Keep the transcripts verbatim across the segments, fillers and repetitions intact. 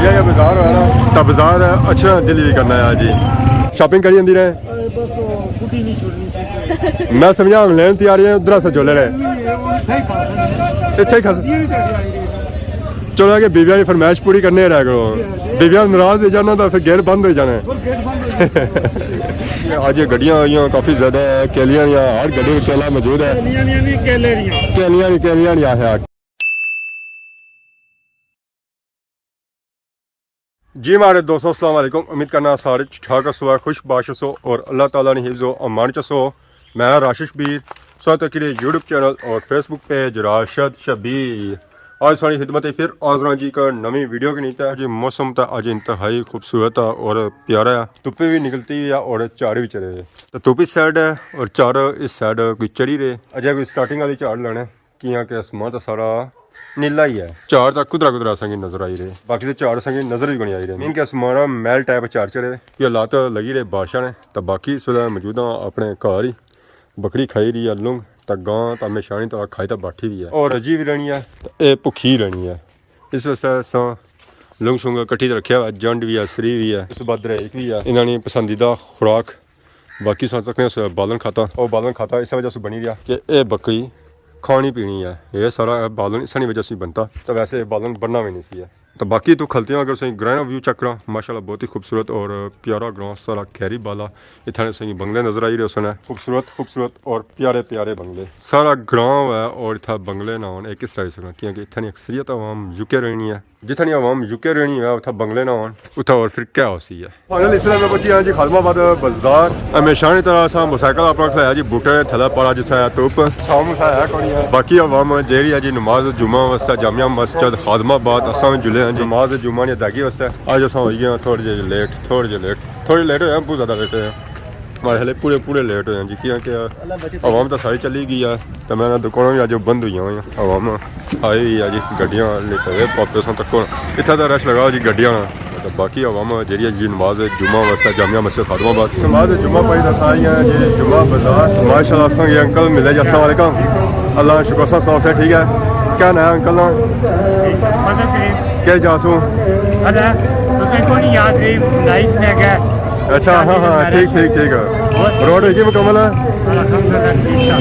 یہ بازار ہے نا، تو بازار اچھا دل بھی کرنا ہے جی۔ شاپنگ کری جاندی رہے۔ بس، بڈی نہیں چھوڑنی سی۔ میں سمجھا ہم لین تیار ہیں، ادھر سے جولے رہے۔ اتھے ہی کھس۔ چلو، اگے بیبیاں کی فرمائش پوری کرنے رہا کرو۔ بیبیاں ناراض ہو جانا تو پھر گیٹ بند ہو جانا ہے۔ اج یہ گڈیاں آئیاں کافی زیادہ ہے، کیلیاں یا ہر گڈی کیلا موجود ہے۔ کیلیاں نہیں، کیلیاں نہیں آیا۔ جی ماڑے دوستو، السلام علیکم۔ امید کرنا سارے ٹھیک ٹھاک ہسو، خوش باش ہسو اور اللہ تعالیٰ نے حفظ و امان چ ہسو۔ میں راشد شبیر، سو تک یوٹیوب چینل اور فیس بک پیج راشد شبیر۔ آج ساری خدمت ہے پھر حاضر ہاں جی ایک نوی ویڈیو کے نیتے۔ جی موسم تا اج انتہائی خوبصورت ہے اور پیارا ہے، دھوپ بھی نکلتی ہوئی ہے اور چار بھی چڑھے ہوئے۔ تو دھوپ اس سائیڈ ہے اور چار اس سائیڈ کوئی چڑھی رہے۔ اجے کوئی سٹارٹنگ والی چار لانے۔ کیاں کہ آسمان تے سارا نیلا ہی ہے۔ چار تے کدرا کدرا اساں کی نظر آئی رہے، باقی تے چار اساں کی نظر ہی کونی آئی رہے۔ مین کہ آسمان میل ٹائپ چار چڑھے، یہ حالات لگی رہے بارشاں نے۔ تے باقی اس ویلے موجود ہاں اپنے گھر ہی، بکری کھائی رہی ہے لنگ، تے گاں تے ہمیشانی طرح کھائی تے بیٹھی ہوئی ہے اور رجی بھی رہنی ہے، تے اے بھکھی رہنی ہے۔ اس واسطے اساں لنگ شنگ کٹھی تے رکھیا ہوا، جنڈ بھی ہے، سری بھی ہے، اس بعد دریک بھی ہے۔ انہاں نی پسندیدہ خوراک۔ باقی ساں تکنے اس بالن کھاتا، او بالن کھاتا اس وجہ سے بنی رہیا کہ اے بکری کھانی پینی ہے، اے سارا بالن اسانی وجہ سے بنتا، تو ویسے اے بالن بننا بھی نہیں سی ہے۔ تو باقی تو کھلتے ہیں، اگر سائیں گراں ویو چیک کراں، ماشاءاللہ بہت ہی خوبصورت اور پیارا گراں، سارا کھیری بالا۔ اتھاں سائیں بنگلے نظر آئی رہے سن، خوبصورت خوبصورت اور پیارے پیارے بنگلے۔ سارا گراں ہے اور اتھا بنگلے نہ ہون، اے کس طرح ہو سکنا؟ کیونکہ اتھاں نی اکثریت عوام یو کے رہنی ہے۔ جتھاں نی عوام یو کے رہنی ہے، اتھا بنگلے نہ ہون، اتھا اور پھر کیا ہو سی ہے؟ فائنل اس ویلے میں پہنچی ہاں جی خادم آباد بازار۔ ہمیشہ نی طرح اساں موٹرسائیکل اپنا کھلایا جی بوٹے نے تھلے پارا جتھے ہے دھوپ۔ شام اتھا ہے کونی ہے۔ باقی عوام جیڑی ہے جی نماز جمعہ واسطے جامع مسجد خادم آباد اساں وی جلے ہاں جی۔ نماز جمعہ نی ادائیگی واسطے۔ اج اساں ہوئی گئے ہاں تھوڑے جے لیٹ، تھوڑے جے لیٹ، تھوڑے لیٹ ہوئے ہاں، بہت زیادہ لیٹ ہوئے ہاں۔ ماڑے ہلے پورے پورے لیٹ ہوئے ہاں جی، کیاں کہ عوام تاں ساری چلی گئی ہے، تے میں نہ دکاناں وی اج بند ہوئی ہوئی ہیں۔ عوام آئی ہوئی ہے جی، گڈیاں لے تے واپس ہن تک اتھا تے رش لگا ہوا جی گڈیاں نا۔ تے باقی عوام جیڑی ہے جی نماز جمعہ واسطے جامع مسجد خادم آباد نماز جمعہ پڑھی تے ساری ہیں جی جمعہ بازار۔ ماشاءاللہ اساں کی انکل ملے جی، السلام علیکم۔ اللہ شکر سا سو سے ٹھیک ہے۔ کیا نام ہے انکل نا؟ مدد کریم۔ کہڑے جا سو؟ اللہ، تساں کو نہیں یاد رہی، نائس نے کہا۔ اچھا، ہاں، ہاں، ٹھیک، ٹھیک، ٹھیک ہے۔ روڈ ہوئی گئی مکمل ہے؟ الحمدللہ، ٹھیک تھا۔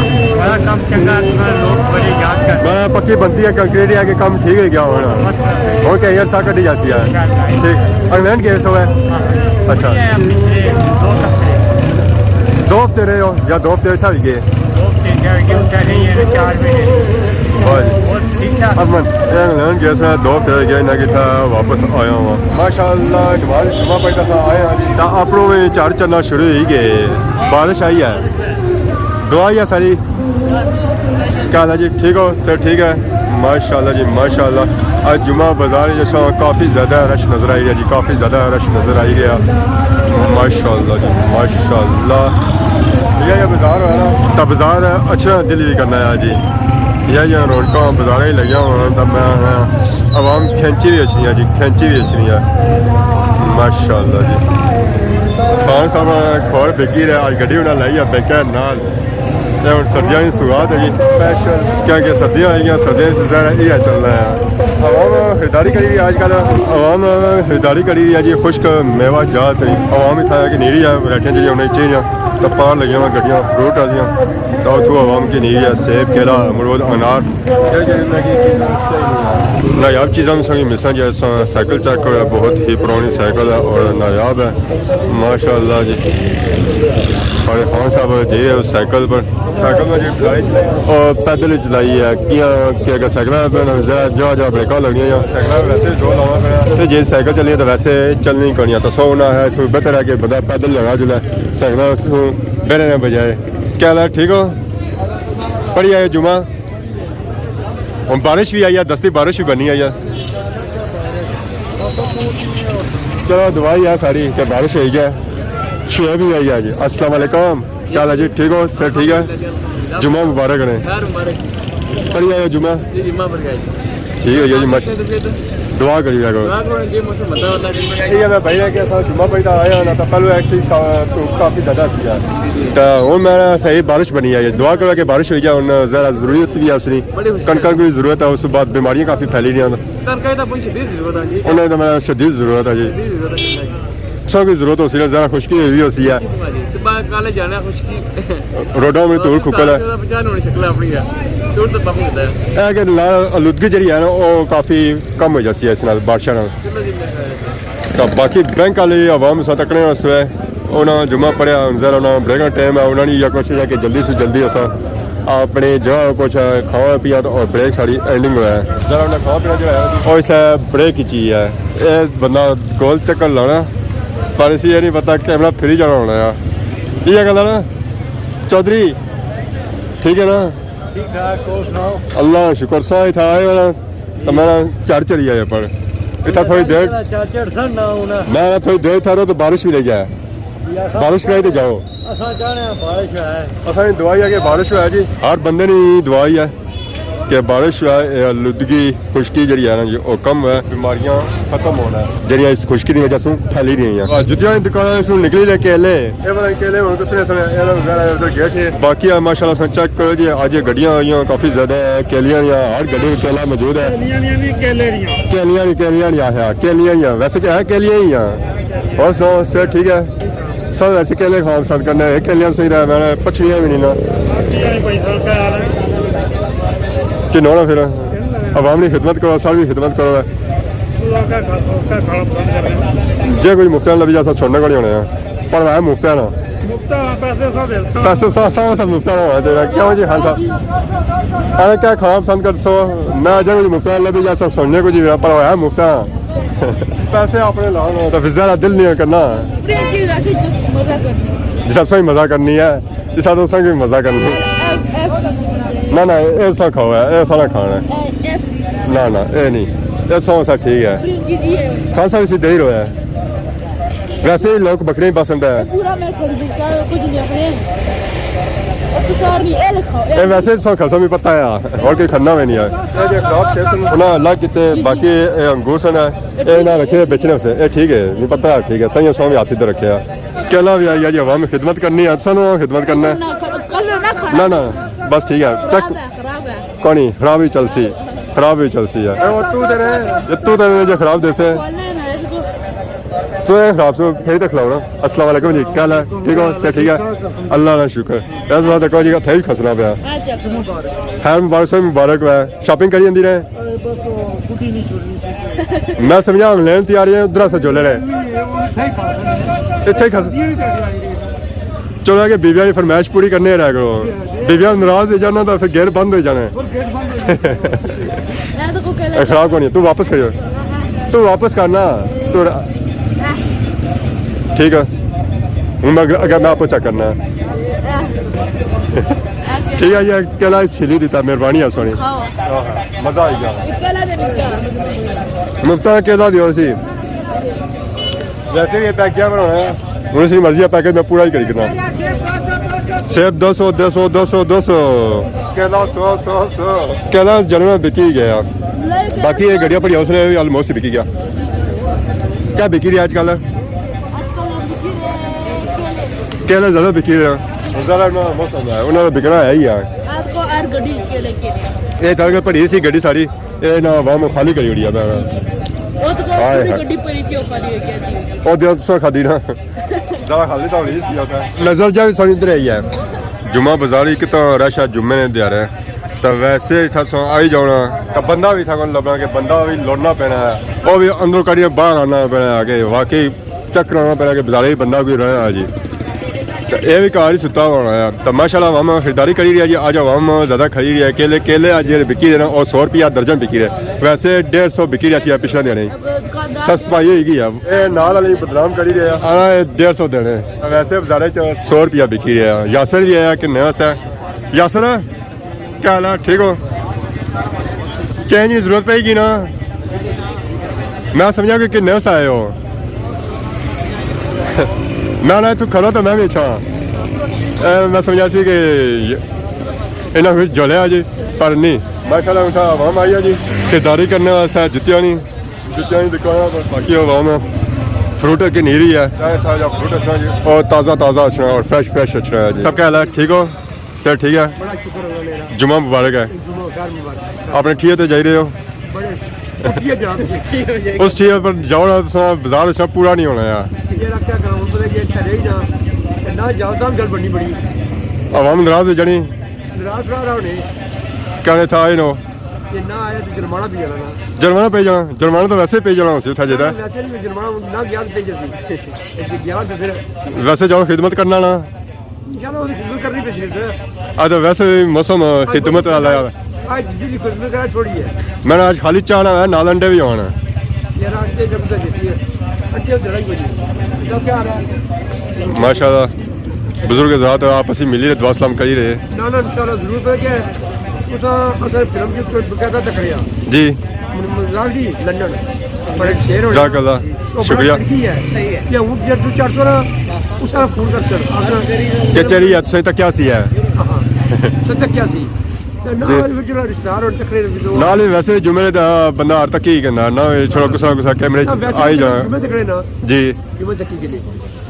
بڑا کم چنگا، تمہارے لوگ بڑے یاد کرتے۔ میں پکی بنتی ہے، کنکریٹ ہے کہ کم ٹھیک ہو گیا ہونا۔ بس، بس۔ ہن کہ ایئر سا کٹی جاتی ہے۔ انشاءاللہ۔ ٹھیک۔ انگلینڈ گئے سو ہے؟ ہاں۔ اچھا۔ یہ ہے پچھلے دو ہفتے۔ دو ہفتے رہے ہو یا دو ہفتے اتھا بھی گئے؟ دو ہفتے اتھا بھی گئے، اتھا رہی ہے چار مہینے۔ واہ جی۔ اور ٹھیک ٹھاک۔ اب میں انگلینڈ گئے سو، دو ہفتے ہو گئے، نہ کہ اتھا واپس آیا ہوا۔ ماشاءاللہ، نماز جمعہ پڑھ کے اساں آئے ہاں جی۔ تاں اپروں وی جھڑ چڑھنا شروع ہوئی گئے، بارش آئی ہے۔ دعا ہی ہے ساری۔ کیا حال ہے جی؟ ٹھیک ہو؟ سر ٹھیک ہے؟ ماشاءاللہ جی، ماشاءاللہ۔ اج جمعہ بازار وچ اساں کافی زیادہ رش نظر آئی رہیا جی، کافی زیادہ رش نظر آئی رہیا۔ ماشاءاللہ جی، ماشاءاللہ۔ یہ، یہ بازار ہے نا، تاں بازار اچھا دل بھی کرنا ہے جی۔ یہ، یہ رونقاں بازاراں ہی لگیاں ہونا، تاں میں عوام کھینچی بھی اچھنی ہے جی، کھینچی بھی اچھنی ہے۔ ماشاءاللہ جی۔ خان صاحب کھوڑ بکی رہے، اج گڈی انہاں لائی ہے بیکے نال۔ اے ہن سردیاں نی سوغات ہے جی، سپیشل، کیونکہ سردیاں آئی گیاں، سردیاں وچ ظاہر ہے ایہہ چلنا ہے۔ عوام خریداری کری رہی ہے اج کل، عوام خریداری کری رہی ہے جی، خشک میوہ جات ہے۔ عوام اتھا ہے کہ نیری ہے، ورائٹیاں جیہڑیاں انہاں چاہیدیاں، تاں پار لگیاں ہوئیاں گڈیاں فروٹ آلیاں، تاں اتھوں عوام کی نیری ہے، سیب، کیلا، امرود، انار۔ نایاب چیزاں وی ساڑی ملساں جی، اساں سائیکل چیک کرو، بہت ہی پرانی سائیکل ہے اور نایاب ہے۔ ماشاءاللہ جی۔ ساڑے خان صاحب جائی رہے سائیکل پر۔ سائیکل پر جی چلائی، اور پیدل ہی چلائی ہے۔ کیاں کہ اگر سائیکل پر ذرا جا جا بریکاں لگنیاں یا سائیکل ویسے زور لانا پڑا۔ تے جے سائیکل چلنی ہے تو ویسے چلنی کونی ہے۔ تو سو نہ ہے، اس بہتر ہے کہ بندہ پیدل لگا جلے۔ سائیکل اس کو بہنے نے بجائے۔ کیا حال ہے؟ ٹھیک ہو؟ پڑھی آئے جمعہ؟ ہن بارش وی آئی ہے، دستی بارش وی بنی آئی ہے۔ چلو، دعا ہی ہے ساری کہ بارش ہوئی جائے۔ شعیب وی آئی ہے جی۔ السلام علیکم، کیا حال ہے جی؟ ٹھیک ہو؟ سر ٹھیک ہے؟ جمعہ مبارک نے۔ خیر مبارک۔ پڑھی آئے جمعہ؟ جی، جمعہ پڑھ کے آئے۔ ٹھیک ہے جی، مش- دعا کری رہا کرو۔ دعا کرو جی، موسم بدلا ہوتا ہے۔ ٹھیک ہے، میں بھائی کہ اساں جمعہ پڑھتا آیا نا، تو پہلو ایکچولی کا-، تو کافی زیادہ سی یار۔ جی۔ تو ہن میں صحیح بارش بنی ہے، دعا کرو کہ بارش ہوئی جائے، ہن ذرا ضرورت بھی ہے اس نے۔ بڑی خوشی کنکاں کی ضرورت ہے، اس کے بعد بیماریاں کافی پھیلی رہی ہیں۔ کنکاں کی تو بڑی شدید ضرورت ہے جی۔ انہیں تو میں شدید ضرورت ہے جی۔ شدید ضرورت ہے کنکاں کی۔ سب کی ضرورت ہو سی، ذرا خشکی ہوئی بھی ہو سی ہے۔ جی، صبح کالے جانا خشکی۔ روڈاں میں دھوڑ کھکل ہے۔ بچا نہ ہونی شکل اپنی ہے۔ دھوڑ تو پاپی ہوتا ہے۔ اے کہ نال آلودگی جڑی ہے نا، وہ کافی کم ہو جاتی ہے اس نال، بارشاں نال۔ تو باقی بینک والے عوام سا تکنے اس وے، انہاں جمعہ پڑھیا، ہن ذرا انہاں بریک نا ٹائم ہے، انہاں نے یہ کوشش ہے کہ جلدی سے جلدی اساں اپنے جہاں کچھ ہے کھانا پیا تو اور بریک ساری اینڈنگ ہوا ہے۔ ذرا انہاں کھانا پینا جو ہے، اور اس ہے بریک کی چیز ہے۔ اے بندہ گول چکر لانا، پر اسی یہ نہیں پتا کیمرہ پھر ہی جانا ہونا ہے۔ یہ گل ہے نا چودھری، ٹھیک ہے نا؟ ٹھیک ٹھاک، اور سناؤ؟ اللہ کا شکر، سا اتھا آئے والا تو میں چڑھ چڑھی آیا پر اتھا تھوڑی دیر، چڑھ چڑھ سن نہ ہونا۔ میں تھوڑی دیر اتھا رہو تو بارش بھی لے جائے، بارش کرائی تے جاؤ۔ اساں چاہنے ہاں بارش ہے۔ اساں نی دعا ہی ہے کہ بارش ہویا جی۔ ہر بندے نی دعا ہی ہے کہ بارش ہویا، اے آلودگی، خشکی جڑی ہے نا جی، او کم ہویا، بیماریاں ختم ہونا ہے، جڑیاں اس خشکی دی وجہ سوں پھیلی رہی ہیں۔ جتیاں نی دکاناں سوں نکلی لے کیلے، اے والے کیلے ہن کس نے سنے، اے وغیرہ ادھر گیٹ ہے۔ باقی آ ماشاءاللہ سن چیک کرو جی، اج گڈیاں آئیاں کافی زیادہ ہے، کیلیاں دیاں، ہر گڈی تے کیلا موجود ہے۔ کیلیاں نی، کیلے دیاں۔ کیلیاں نی، کیلیاں نی آخیا، کیلیاں ہی ہیں۔ ویسے کیا ہے، کیلیاں ہی ہیں۔ اور سناؤ، صحت ٹھیک ہے؟ سب ویسے کیلے کھانا پسند کرنے ہیں، کیلیاں صحیح رہے، میں نے پچھلیاں بھی نہیں نا۔ جی ہاں بھائی صاحب، کیا حال ہے؟ کہ نونا پھر عوام نی خدمت کرو، ساڑی خدمت کرو۔ اللہ کا کھا-، کا کھانا پسند کر رہے ہیں۔ جے کوئی مفت لبی جا سا چھوڑنے کو نہیں ہونے ہیں، پر ہے مفت ہے نا۔ مفت ہے، پیسے سا دے سا۔ پیسے سا، سا، سا مفت ہے نا ہونا چاہیے۔ کیوں جی خان صاحب؟ ارے کیا کھانا پسند کر سو؟ میں جے کوئی مفت لبی جا سا سونے کو جی، پر ہے مفت ہے۔ پیسے اپنے لاؤ نا، تو پھر زیادہ دل نہیں کرنا۔ یہ چیز ایسی جس مزہ کرنا۔ جس اساں ہی مزہ کرنی ہے، جس اساں ہی مزہ کرنی ہے۔ ایف، ایف، ایف۔ نہ، نہ، اے سا کھاؤ ہے، اے سارا کھانا ہے۔ اے، ایف۔ نہ، نہ، اے نہیں۔ اے سا، سا ٹھیک ہے۔ پھر چیز یہ ہے۔ خان صاحب اسی دے ہی رہو ہے۔ ویسے ہی لوگ بکریاں ہی پسند ہے۔ پورا میں کھڑ گئی، سارا کچھ نہیں اپنے۔ اور تو سار نہیں، اے لکھاؤ، اے اے ویسے ہی سا خرسا بھی پتہ ہے، اور کوئی کھڑنا بھی نہیں ہے۔ اے جے خراب ٹیسٹ انہاں الگ کیتے، جی، جی۔ باقی اے انگور سن ہے۔ اے نہ رکھے بیچنے سے، اے ٹھیک ہے، نہیں پتہ ہے، ٹھیک ہے، تائیں اساں بھی ہاتھ ادھر رکھے آ۔ کیلا بھی آئی ہے جی، عوام خدمت کرنی ہے، سانوں خدمت کرنا ہے۔ نہ، نہ، کل نہ کھانا۔ نہ، نہ، بس ٹھیک ہے، خراب چیک ہے، خراب ہے۔ کونی، خراب ہی چلسی، خراب ہی چلسی ہے۔ اے وہ تو تیرے، یہ تو تیرے جو خراب دیسے۔ کھولنا ہے نا اس کو۔ تو اے خراب سو، پھر تک کھلاؤ نا۔ السلام علیکم جی، کیا حال ہے؟ ٹھیک ہو؟ صحت ٹھیک ہے؟ اللہ کا شکر۔ اس واسطے کوئی جی، تھے ہی کھسنا پیا۔ اچھا۔ خیر مبارک، سو مبارک ہوا ہے۔ شاپنگ کری جاندی رہے؟ اے بس، او، گڈی نہیں چھوڑنی سی۔ میں سمجھا ہم لین تیاری ہے، ادھر سے جولے رہے۔ نہیں، اے وہ صحیح کر۔ اتھے ہی کھس-، یہ نہیں کر رہی۔ چلو، اگے بیبیاں کی فرمائش پوری کرنے رہا کرو۔ بیبیاں ناراض ہو جانا تو پھر گیٹ بند ہو جانا ہے۔ اور گیٹ بند ہو جانا ہے۔ اے خراب کونی، تو واپس کریو۔ تو واپس کرنا۔ تو ٹھیک ہے۔ ہوں میں اگر، اگر میں آپ کو چیک کرنا ہے۔ ٹھیک ہے، یہ کیلا اس چھلی دیتا، مہربانی ہے سونی۔ کھاؤ۔ مزہ آئی گیا۔ کیلا دے دیتا۔ مفتا کیلا دیو سی۔ ویسے بھی یہ پیک کیا بنانا ہے؟ ہن اس نی مرضی ہے، پیکج میں پورا ہی کری کنا۔ سیب دو سو، دو سو، دو سو، دو سو۔ کیلا سو، سو، سو۔ کیلا جنرل بکی گیا۔ باقی یہ گڈیاں پڑی اس نے بھی آلموسٹ بکی گیا۔ کیا بکی رہی ہے آج کل؟ آج کل بکی رہے کیلے۔ کیلے زیادہ بکی رہے ہیں۔ زیادہ نہ موسم ہے، انہاں دا بکنا ہے ہی ہے۔ آج کو ہر گڈی کیلے، کیلے۔ یہ تھا کہ پڑی سی گڈی ساری۔ اے نا عوام خالی کری اوڑی ہے، میں جی، جی۔ او تو ہائے پوری ہائے۔ گڈی پری سی، او خالی ہوئی گئی تھی۔ او دل سو کھدی نا۔ زیادہ خالی تو ہوئی سی اوتھے۔ نظر جا بھی سونی ادھر آئی ہے۔ جمعہ بازار ہی کتنا رش ہے جمعے نے دیہاڑے۔ تو ویسے اتھا سو آئی جانا۔ تو بندہ بھی اتھا کون لبنا کہ بندہ بھی لوڑنا پینا ہے۔ او بھی اندروں کڈی باہر آنا پینا ہے کہ واقعی چیک کرانا پینا کہ بازارے بندہ کوئی رہیا جی۔ تے اے وی گھر ہی ستا ہونا ہے۔ تے ماشاءاللہ عوام خریداری کری رہی ہے جی، اج عوام زیادہ کھری رہی ہے۔ کیلے، کیلے اج جیہڑے بکی رہے نا، او سو روپیہ درجن بکی رہے۔ ویسے ڈیڑھ سو بکی رہیا سی پچھلے دن۔ سسپائی ہوئی گئی ہے۔ اے نال والی بدنام کری رہے ہیں۔ آنا اے ڈیڑھ سو دینے۔ ویسے بازارے چ سو روپیہ بکی رہیا۔ یاسر وی آیا کنے واسطے۔ یاسر؟ کیا حال ہے؟ ٹھیک ہو؟ چینج کی ضرورت پئی گی نا؟ میں سمجھا کہ کنے واسطے آئے ہو۔ میں نہ تو کھڑا تو میں بھی اچھا۔ اے، میں سمجھا سی کہ انہاں کچھ جولیا جی، پر نہیں۔ ماشاءاللہ اتھا عوام آئی ہے جی، خریداری کرنے واسطے جتیاں نہیں۔ جتیاں ہی دکاناں پر باقی عوام فروٹ اگے نہیں رہی ہے۔ چاہے تازہ فروٹ اچھنا جی۔ اور تازہ تازہ اچھنا اور فریش فریش اچھنا ہے جی۔ سب کیا حال ہے؟ ٹھیک ہو؟ سر ٹھیک ہے؟ بڑا شکر اللہ میرا۔ جمعہ مبارک ہے۔ جمعہ خیر مبارک۔ اپنے ٹھیک تے جائی رہے ہو؟ بڑے اس ٹھیک جام جی۔ اس ٹھیک پر جاؤ نا، تساں بازار اچھنا پورا نہیں ہونا ہے۔ یہ رکھا کام پتہ یہ چلے ہی نہ، نہ جاؤ تاں گل بنی بڑی۔ عوام ناراض ہے جانی۔ ناراض رہا رہا ہونے۔ کہنے تھا انہوں۔ یہ نہ آیا تو جرمانہ پی جانا نا۔ جرمانہ پی جانا، جرمانہ تو ویسے پی جانا اسی اتھا جیتا۔ ویسے نہیں جرمانہ نہ گیا تو پی جاتی۔ اس گیا تو پھر ویسے جاؤ خدمت کرنا نا۔ انشاءاللہ اس خدمت کرنی پی سر۔ آج تو ویسے بھی موسم خدمت والا ہے۔ آج جی خدمت کرنا چھوڑی ہے۔ میں نے آج خالی چاہ نہ ہے، نال انڈے بھی ہونا۔ یار انڈے جب تک دیتی ہے۔ انڈے جڑا ہی کوئی نہیں۔ تو کیا رہا ہے؟ ماشاءاللہ۔ بزرگ حضرات آپس ہی ملی رہے، دعا سلام کری رہے۔ نہ، نہ، انشاءاللہ ضرور پہ کیا ہے؟ اتھا اصل فلم کی کوئی باقاعدہ تقریر۔ جی۔ مزاج جی، لندن۔ بڑے شیر ہونے۔ جزاک اللہ۔ تو بڑا شکریہ۔ لڑکی ہے۔ صحیح ہے۔ یہ اونٹ جب تو چڑھ سو نا، اس طرح فون کر چڑھ۔ کچہری ہے، تساں تکیا سی ہے۔ ہاں۔ تو تکیا سی۔ تے نال جی۔ وچ جڑا رشتہ دار اور چکرے دے وچ نال ہی ویسے جمعے دا بندہ ہر تک ہی کرنا، نہ چھوڑا کسا نہ کسا کیمرے نہ، ویسے آئی جانا۔ جمعے تکرے نا۔ جی۔ جمعے تک ہی کرنے۔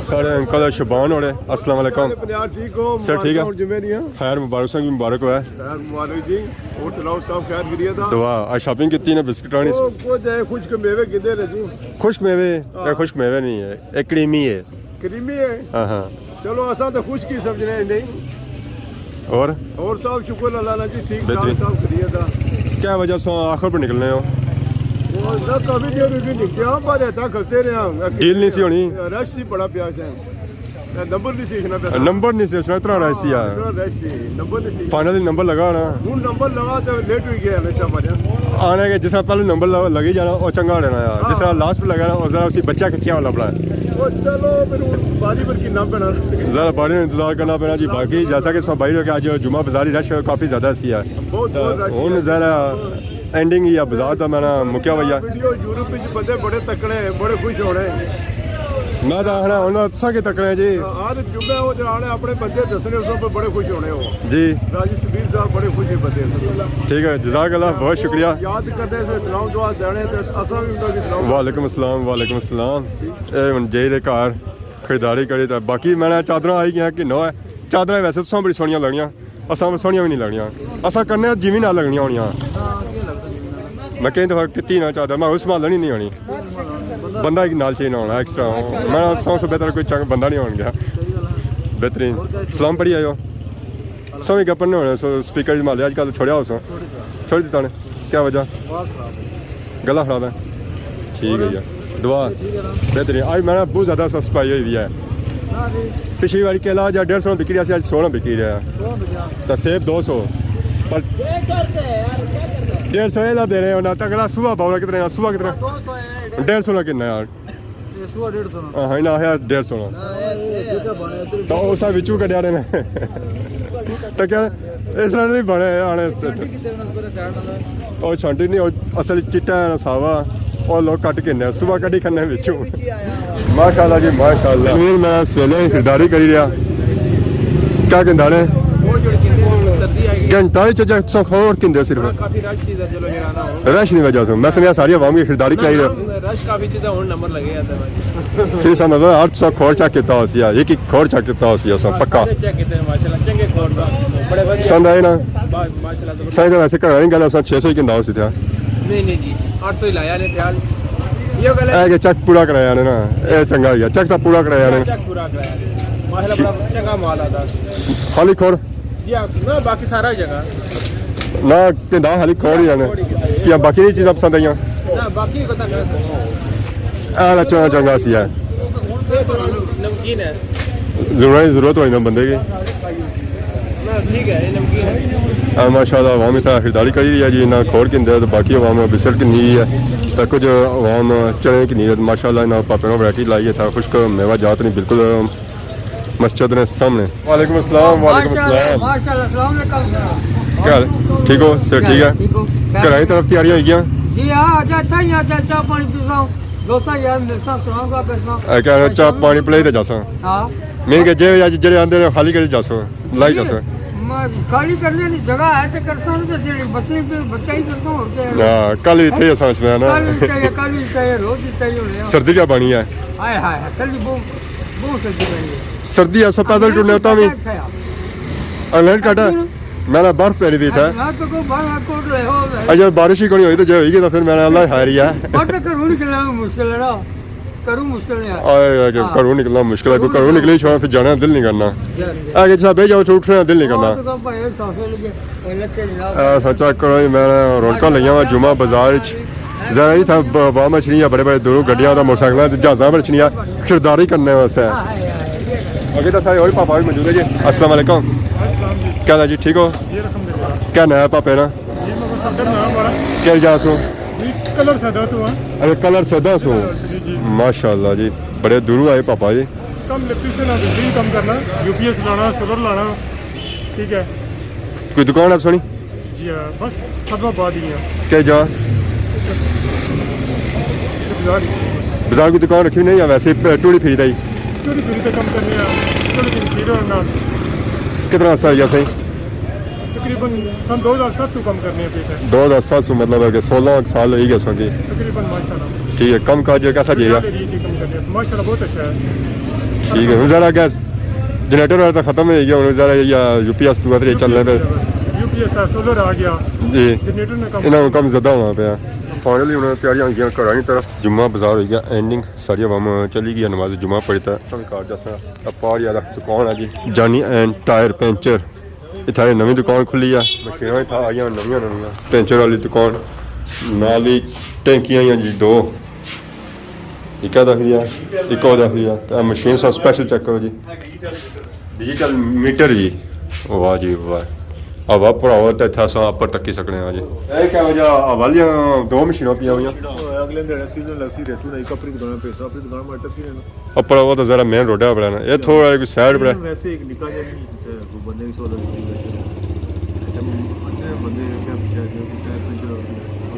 ساڑے انکل شبان ہونے، السلام علیکم۔ پنجاب ٹھیک ہو؟ سر ٹھیک ہے؟ مبارکاں ہون جمعے دیاں۔ خیر مبارک، سنگ مبارک ہوا ہے۔ خیر مبارک جی۔ اور سناؤ، سب خیر خیریت ہے؟ دعا، آج شاپنگ کیتی نے بسکٹاں نی۔ او، کچھ ہے، خشک میوے گندے نے جی۔ خشک میوے؟ ہاں۔ اے خشک میوے نہیں ہے، اے کریمی ہے۔ کریمی ہے؟ ہاں، ہاں۔ چلو، اساں تے خشک ہی سمجھنے ہیں، نہیں۔ اور؟ اور سب شکر اللہ نا جی، ٹھیک ٹھاک، بہترین۔ سب خیریت ہے۔ کیا وجہ سو آخر پر نکلنے ہو؟ وہ نہ، کافی دیر ہوئی نکلے ہاں، پر اتنا کھلتے رہے ہاں۔ ڈیل نہیں سی ہونی؟ رش سی بڑا پیار سے۔ نمبر نہیں سی اچھنا پیا۔ نمبر نہیں سی اچھنا، اتنا رش سی آ۔ اتنا رش سی، نمبر نہیں سی۔ فائنلی نمبر لگا نا۔ ہن نمبر لگا تے لیٹ ہوئی گیا ہمیشہ ہمارے۔ آنے کے جس طرح پہلے نمبر لگ-، لگی جانا، او چنگا رہنا ہے۔ جس طرح ہاں۔ لاسٹ پہ لگا نا، او ذرا اسی بچیا کچیا والا پڑا ہے۔ او چلو، پھر ہن باری پر کی نہ پینا۔ ذرا باری انتظار کرنا پینا جی۔ باقی جیسا کہ سب بھائی لوگ آج جمعہ بازاری رش کافی زیادہ سی ہے۔ بہت، بہت رش ہن ہے۔ ذرا اینڈنگ ہی ہے بازار دا، میں نا مکیا ہوئی ہے۔ ویڈیو یورپ وچ بندے بڑے تکڑے ہیں، بڑے خوش ہونے۔ میں تو آخنا ہن تساں کے تکڑے ہیں جی۔ ہر جمعے وہ جڑا آنے اپنے بندے دسنے، اس پر بڑے خوش ہونے ہو۔ جی۔ راجی شبیر صاحب بڑے خوش ہیں بندے۔ ٹھیک ہے، جزاک اللہ، بہت شکریہ۔ یاد کرنے سے سلام دعا دینے سے اساں بھی انہاں کی سلام۔ وعلیکم السلام، وعلیکم السلام۔ اے ہن جائی رہے گھر، خریداری کری تے باقی میں نا چادراں آئی گیاں کہ نو ہے۔ چادراں ویسے تساں بڑی سوہنیاں لگنیاں۔ اساں سوہنیاں وی نہیں لگنیاں۔ اساں کرنے آں جیویں نال لگنیاں ہونیاں۔ ہاں، کیا لگتا جیویں نال؟ میں کئی دفعہ کیتی نا چادر، میں اس سنبھالن ہی نہیں ہونی۔ بندہ ایک نال چاہیے ہونا ایکسٹرا۔ میں سو سے بہتر کوئی چنگ بندہ نہیں ہون گیا۔ صحیح گل ہے۔ بہترین۔ اور کیا؟ سلام پڑھی آئے ہو؟ سو بھی گپن نہیں ہونے، سو سپیکر مالے اج کل چھوڑیا ہو سو۔ چھوڑی دیتا۔ چھوڑی دیتا نے۔ کیا وجہ؟ آواز خراب ہے۔ گلا خراب ہے۔ ٹھیک ہے یار۔ دعا۔ ٹھیک ہے نا؟ بہترین۔ آج میں نا بہت زیادہ سستی پائی ہوئی ہے۔ نہ جی۔ پچھلی واری کیلا جا ڈیڑھ سو بکی رہا سی، آج سو نہ بکی رہا۔ سو بکیا۔ تو سیب دو سو۔ پر ڈیڑھ سو اے لا دینے ہونا، تو اگلا سوا پاؤ کتنے، سوا کتنا؟ دو سو ہے، ڈیڑھ سو نا کتنا یار؟ یہ سوا ڈیڑھ سو نا۔ ہاں، ہاں، نہ آیا ڈیڑھ سو نا۔ نہ، یہ، یہ تو بنے ادھر۔ تو اسا وچوں کڈیا نے۔ تو کیا اس طرح نہیں بنے آنے؟ چھانٹی کتے ہونا، اس طرح سائیڈ نال۔ او چھانٹی نہیں، او اصل چٹا ہے نا، ساوا۔ او لوگ کٹ کے نے، صبح کڈی کھنے وچوں۔ ماشاءاللہ جی، ماشاءاللہ۔ نور میں سویلے خریداری کری رہیا۔ کیا گھندا نے؟ وہ جو سردی آئی ہے۔ گھنٹہ ہی چجا سو کھوڑ کھندے صرف۔ ہاں، کافی رش سی، چلو جڑا نا ہو۔ رش نہیں وجہ سے۔ میں سنیا ساری عوام کی خریداری کرائی رہیا۔ رش کافی چیزاں ہن نمبر لگے آتے ہیں۔ پھر سا مطلب ہر سو کھوڑ چا کیتا ہو سی، ایک ایک کھوڑ چا کیتا ہو سی اساں، ہاں، پکا۔ سارے چیک کیتے ہیں ماشاءاللہ، چنگے کھوڑ دا۔ بڑے ودھیا۔ پسند آئے نا؟ با-، ماشاءاللہ زبردست۔ سائیں تو ویسے گھر نہیں گل اساں چھ سو ہی گھندا ہو سی تھیا۔ نہیں، نہیں جی، اٹھ سو ہی لایا نے فی الحال۔ یہ گل ہے۔ اے کہ چیک پورا کرایا نے نا، اے چنگا ہویا، چیک تو پورا کرایا نے۔ چیک پورا کرایا نے۔ ماشاءاللہ بڑا چنگا مال آتا۔ خالی کھوڑ؟ جی ہاں، نہ، باقی سارا جگہ۔ نہ، پیندا خالی کھوڑ ہی آنے۔ کیا باقی نہیں چیزاں پسند آئیاں؟ نہ، باقی پتہ کرے۔ اے لا چنگا، چنگا سی ہے۔ یہ تو نمکین ہے۔ ضرورت، ضرورت ہوئی نا بندے کی۔ نہ، ٹھیک ہے، یہ نمکین ہے۔ اے ماشاءاللہ عوام اتھا خریداری کری رہی ہے جی، نہ کھوڑ کھندے تو باقی عوام بسکٹ کھندی ہے۔ تو کچھ عوام چنے کھندی ہے۔ ماشاءاللہ انہاں پاپے نے ورائٹی لائی ہے، تھا خشک میوہ جات نہیں بالکل۔ مسجد نے سامنے۔ وعلیکم السلام، وعلیکم ماشاءاللہ، السلام۔ ماشاءاللہ، السلام علیکم۔ کیا حال ہے؟ ٹھیک ہو؟ سر ٹھیک ہے؟ ٹھیک ہو؟ گھر آلی طرف تیاریاں ہوئی گیاں؟ جی ہاں، اچھا، اتھا ہی آ، چاہ، چاہ پانی پیساں، دوستاں یار ملساں، سلام کا پیساں۔ اے کہہ رہا، چاہ پانی پلائی تے جاساں۔ ہاں۔ مین کے جے، جڑے آندے نے خالی کری جاسو، لائی جاسو۔ م-، خالی کرنے کی جگہ ہے تو کرساں، تو جڑے بچے پہ بچہ ہی کرساں، اور کیا ہے؟ ہاں، کل اتھے ہی اساں اچھنا ہے نا۔ کل بھی چاہیے، کل بھی چاہیے، روز بھی چاہیے ہونے ہیں۔ سردی کیا بانی ہے؟ ہائے ہائے ہائے، سردی بہت، بہت سردی بانی ہے۔ سردی ایسا پیدل ٹرنے ہوتا بھی۔ اچھا یار۔ انگلینڈ کاٹا۔ میں نا برف پہنی دی تھا۔ میں تو کوئی بار کوٹ لے ہو۔ اجے بارش ہی کونی ہوئی تو جے ہوئی گئی تو پھر میں نا اللہ ہی خیر ہی ہے۔ اور تو گھروں نکلنا بھی مشکل ہے نا۔ گھروں مشکل ہے۔ آئے، آئے کہ ہاں۔ گھروں نکلنا مشکل ہے، کوئی گھروں نکلی چھوڑا پھر جانا دل نہیں کرنا۔ جی، جی۔ اے کہ جسا بہ جاؤ تو اٹھنا دل نہیں کرنا۔ ہاں، تو کہاں پائے سافے لگے، اے لچے جناب۔ اے سچا کرو جی، میں رونقاں لگیاں وا جمعہ بازار وچ۔ ذرا ہی تھا ب-، عوام اچھنی ہے، بڑے بڑے دوروں گڈیاں تے موٹر سائیکلاں تے جہازاں پر اچھنی ہے، خریداری کرنے واسطے۔ ہاں، ہاں، ہاں، یہ ہے۔ اگے تو سارے اور پاپا بھی موجود ہے جی۔ السلام علیکم۔ السلام جی۔ کیا حال ہے جی، ٹھیک ہو؟ جی، الحمدللہ۔ کیا نام ہے پاپے نا؟ جی، میں صدر نام ہمارا۔ کیا جا سو؟ جی، کلر سیدا تو ہاں۔ اچھا، کلر سیدا سو۔ جی، جی۔ ماشاءاللہ جی، بڑے دوروں آئے پاپا جی۔ کم الیکٹریشن ہے، بجلی کم کرنا، یو پی ایس لانا، سولر لانا، ٹھیک ہے۔ کوئی دکان ہے سونی؟ جی ہاں، بس ختم آباد ہی ہے۔ کیا جا؟ بازار ہی۔ بازار کوئی دکان رکھی ہوئی نہیں یا ویسے ہی ٹوری پھری دا ہی؟ ٹوری پھری تے کم کرنے ہیں، چلو جی، ٹھیک ہے نا۔ کتنا عرصہ ہو گیا سائیں؟ تقریباً سن دو ہزار ست تو کم کرنے ہیں پہ اتھے۔ دو ہزار ست سو مطلب ہے کہ سولہ سال ہو ہی گئے سن جی۔ تقریباً ماشاءاللہ۔ ٹھیک ہے، کم کاج کیسا جی رہا؟ ٹھیک ہے، کم کرنے ہیں۔ ماشاءاللہ بہت اچھا ہے۔ ٹھیک ہے، ہن ذرا گیس جنریٹر والا تو ختم ہو گیا، ہن ذرا یا یو پی ایس تو اتھے چلنے پہ۔ یو پی ایس ہے، سولر آ گیا۔ جی۔ جنریٹر نے کم انہاں کو کم زیادہ ہونا پیا۔ فائنلی ہن تیاریاں ہو گئیاں گھراں نی طرف، جمعہ بازار ہو گیا اینڈنگ، ساری عوام چلی گئی نماز جمعہ پڑھی تے۔ تم گھر جاساں، اے پار یار دکان ہے جی، جانی اینڈ ٹائر پنچر۔ اتھا ایک نویں دکان کھلی ہے، مشیناں اتھا آئیاں نویاں نویاں، پنچر والی دکان، نال ہی ٹینکیاں آئیاں جی دو، ایک اے دکھدی ہے، ایک او دکھدی ہے۔ تے مشین سا سپیشل چیک کرو جی، ڈیجیٹل میٹر جی، واہ جی واہ۔ ہوا پراو تے اتھا اساں اپر تکی سکنے ہاں جی۔ اے کیا وجہ، ہوا لیاں دو مشیناں پیاں ہویاں؟ اگلے دن سیزن لگسی ریتو نہیں، کپڑی دکان پہ سا، اپنی دکان مارٹر کی رہنا۔ اپر وہ تو ذرا مین روڈ ہے اپنا نا، یہ تھوڑا جہا کوئی سائیڈ پر ہے۔ ویسے ایک نکا جہا نہیں، اتھے کوئی بندے نہیں سو لگے۔ اچھا، بندے کیا پیچھے آ گئے، ٹائر پنچر ہو گیا۔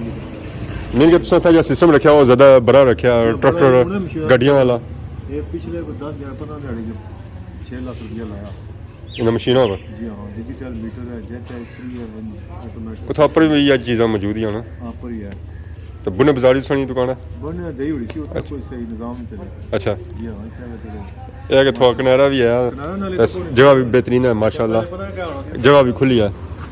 نہیں کہ پسا تھا یا سسٹم رکھیا، وہ زیادہ بڑا رکھیا، یہ بڑا ٹریکٹر، انہیں مشین گڈیاں والا۔ یہ پچھلے کوئی دس گیارہ پندرہ دیہاڑے جو چھ لاکھ روپیہ لایا۔ انہاں مشیناں پر؟ جی ہاں، ڈیجیٹل میٹر ہے، جیٹ ہے، استری ہے، آٹومیٹک۔ اتھا اپر بھی یہ چیزاں موجود ہی ہیں نا؟ ہاں، اپر ہی ہے۔ تو بنے بازاری سانی دکان ہے؟ بنے دئی ہوئی سی، اتھا اچھا۔ کوئی صحیح نظام نہیں چلے۔ اچھا۔ جی ہاں، اتھا میں چلے۔ یہ کہ تھوڑا کنارہ بھی ہے، کنارہ نال ہی بس تو جگہ بھی بہترین ہے، ماشاءاللہ۔ پتہ نہیں کیا ہونا۔ جگہ بھی کھلی ہے۔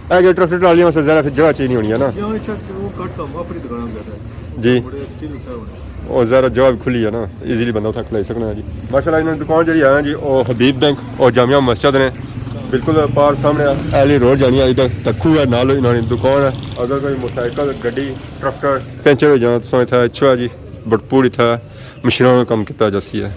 اے کہ ٹریکٹر ٹرالیاں واسطے ذرا پھر جگہ چاہیے ہونی ہے نا؟ جی ہاں، اتھا وہ گھٹ کم، اپنی دکان زیادہ ہے۔ جی۔ بڑے اسٹیل اتھا ہونے۔ اور ذرا جگہ بھی کھلی ہے نا، ایزیلی بندہ اتھا کھلائی سکنا ہے جی۔ ماشاءاللہ، انہاں دی دکان جڑی ہے نا جی، وہ حبیب بینک اور جامع مسجد نے بالکل پار سامنے ہے۔ ایلی روڈ جانی ہے، ادھر تکو ہے، نال انہاں دی دکان ہے۔ اگر کوئی موٹرسائیکل، گڈی، ٹریکٹر پنچر ہو جانا، تساں اتھا اچھو ہے جی، بھرپور اتھا مشیناں نا کم کیتا جاسی ہے۔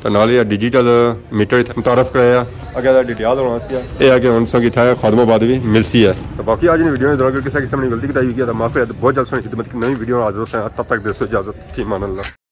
تے نال ہی ڈیجیٹل میٹر اتھا متعارف کرایا۔ اگے دا ڈیٹیل ہونا سی۔ اے ہے کہ ہن تساں کی اتھا خادم آباد بھی ملسی ہے۔ تے باقی اج نی ویڈیو نے دوران اگر کسے قسم نی غلطی کوتاہی ہوئی ہے تے معاف کرے، تے بہت جلد تساں نی خدمت نویں ویڈیو نال حاضر ہوساں۔ تب تک دیسو اجازت، فی امان اللہ۔